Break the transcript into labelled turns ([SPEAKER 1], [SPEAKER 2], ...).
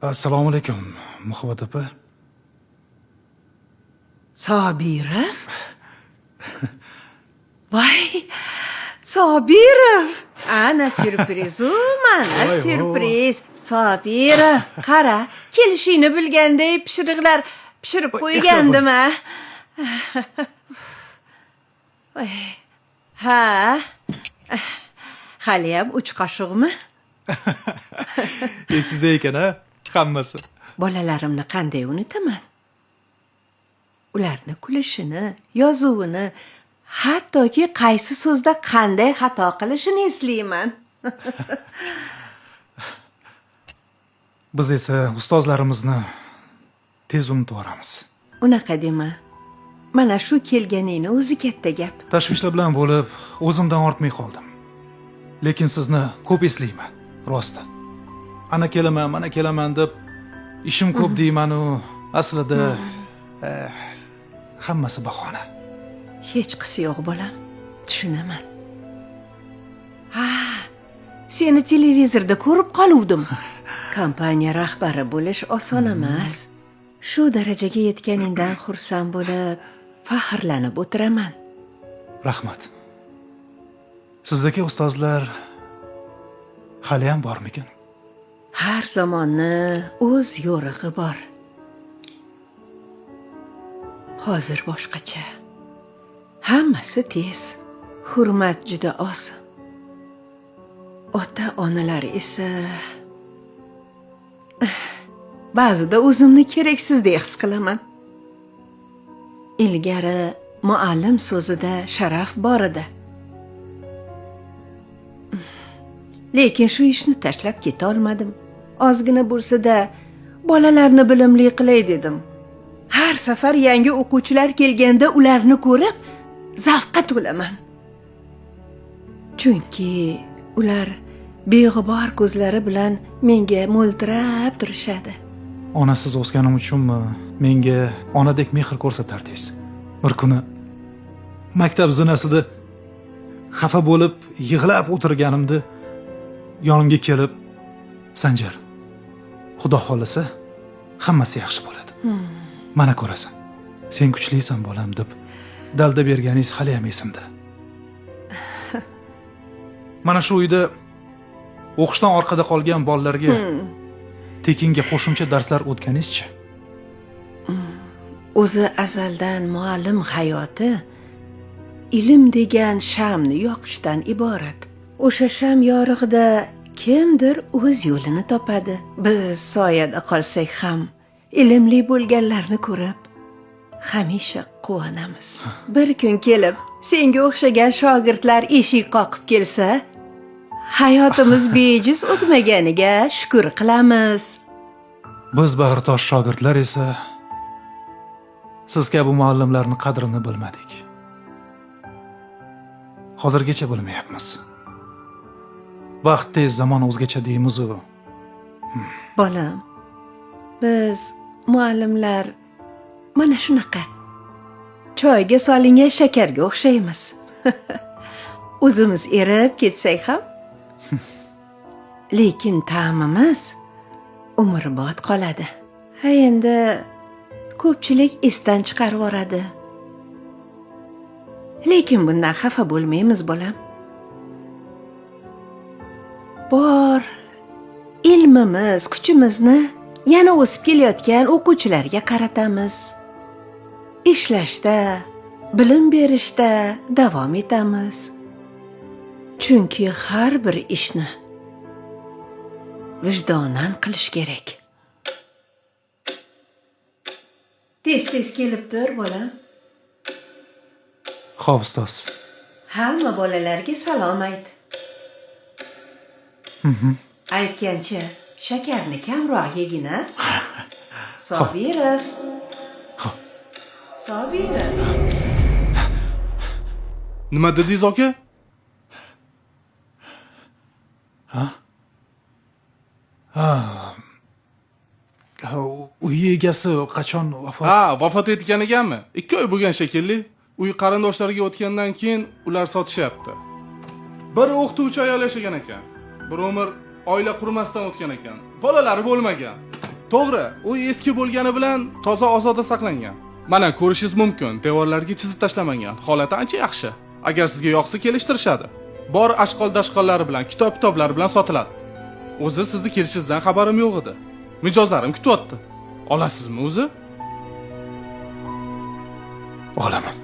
[SPEAKER 1] Assalomu alaykum, Muhabbat opa.
[SPEAKER 2] Sobirov? Voy, Sobirov! Ana syurpriz-u, mana
[SPEAKER 1] Voy,
[SPEAKER 2] syurpriz. Sobirov, qara, kelishingni bilganday pishiriqlar pishirib
[SPEAKER 1] Voy,
[SPEAKER 2] qo'ygandim a. Voy. Ha. Haliyam uch qoshiqmi?
[SPEAKER 1] Esingizda ekan a hammasi.
[SPEAKER 2] Bolalarimni qanday unutaman? Ularni kulishini, yozuvini, hattoki qaysi so'zda qanday xato qilishini eslayman.
[SPEAKER 1] Biz esa ustozlarimizni tez unutib yuboramiz.
[SPEAKER 2] Unaqa dema. Mana shu kelganingni o'zi katta gap.
[SPEAKER 1] Tashvishlar bilan bo'lib, o'zimdan ortmay qoldim. Lekin sizni ko'p eslayman, rosti. Ana kelaman, mana kelaman deb ishim ko'p deyman-u, aslida hammasi bahona.
[SPEAKER 2] Hechqisi yo'q bolam. Tushunaman. Ha, seni televizorda ko'rib qoluvdim. Kompaniya rahbari bo'lish oson emas. Shu darajaga yetganingdan xursand bo'lib, faxrlanib o'tiraman.
[SPEAKER 1] Rahmat. Sizdagi ustozlar haliyam bormikin?
[SPEAKER 2] Har zamonni o'z yo'rig'i bor. Hozir boshqacha. Hammasi tez. Hurmat juda oz. Ota-onalar esa ba'zida o'zimni keraksizdek his qilaman. Ilgari muallim so'zida sharaf bor edi. Lekin shu ishni tashlab keta olmadim. Ozgina bo'lsa-da bolalarni bilimli qilay dedim. Har safar yangi o'quvchilar kelganda ularni ko'rib zavqqa to'laman. Chunki ular beg'ubor ko'zlari bilan menga mo'ltirab turishadi.
[SPEAKER 1] Onasiz o'sganim uchunmi menga onadek mehr ko'rsatardingiz. Bir kuni maktab zinasida xafa bo'lib yig'lab o'tirganimda yonimga kelib, Sanjar, Xudo xohlasa hammasi yaxshi bo'ladi. Mana ko'rasan, sen kuchlisan bolam deb dalda berganingiz hali ham esimda. Mana shu uyda o'qishdan orqada qolgan bolalarga tekinga qo'shimcha darslar o'tganingizchi?
[SPEAKER 2] O'zi azaldan muallim hayoti ilm degan shamni yoqishdan iborat. O'sha sham yorug'ida kimdir o'z yo'lini topadi. Biz soyada qolsak ham ilmli bo'lganlarni ko'rib hamisha quvonamiz. Bir kun kelib senga o'xshagan shogirdlar eshik qoqib kelsa, hayotimiz bejiz o'tmaganiga shukr qilamiz.
[SPEAKER 1] Biz bag'ritosh shogirdlar esa siz kabi muallimlarning qadrini bilmadik. Hozirgacha bilmayapmiz. Vaqt tez, zamon o'zgacha deymiz-u.
[SPEAKER 2] Bolam, biz muallimlar mana shunaqa. Choyga solingan shakarga o'xshaymiz. O'zimiz erib ketsak ham, lekin ta'mimiz umrbod qoladi. Ha, endi ko'pchilik esdan chiqarib yuboradi. Lekin bundan xafa bo'lmaymiz, bolam. Bor ilmimiz, kuchimizni yana o'sib kelayotgan o'quvchilarga qaratamiz. Ishlashda, bilim berishda davom etamiz. Chunki har bir ishni vijdonan qilish kerak. Tez-tez kelib tur, bolam.
[SPEAKER 1] Xo'p, ustoz.
[SPEAKER 2] Hamma bolalarga salom ayt. Aytgancha, shakarni kamroq yegin a? Sobirov.
[SPEAKER 1] Xo'p.
[SPEAKER 2] Sobirov.
[SPEAKER 3] Nima dedingiz aka?
[SPEAKER 1] Ha? Ha. Uy egasi qachon vafot?
[SPEAKER 3] Ha, vafot etgan ekanmi? 2 oy bo'lgan shekilli. Uy qarindoshlariga o'tgandan keyin ular sotishyapti. Bir o'qituvchi ayol yashagan ekan. Bir umr oila qurmasdan o'tgan ekan. Bolalari bo'lmagan. To'g'ri, uy eski bo'lgani bilan toza ozoda saqlangan. Mana ko'rishingiz mumkin, devorlarga chizib tashlamangan. Holati ancha yaxshi. Agar sizga yoqsa kelishtirishadi. Bor ashqol dashqollari bilan, kitob kitoblari bilan sotiladi. O'zi sizni kelishingizdan xabarim yo'q edi. Mijozlarim kutyapti. Olasizmi o'zi?
[SPEAKER 1] Olaman.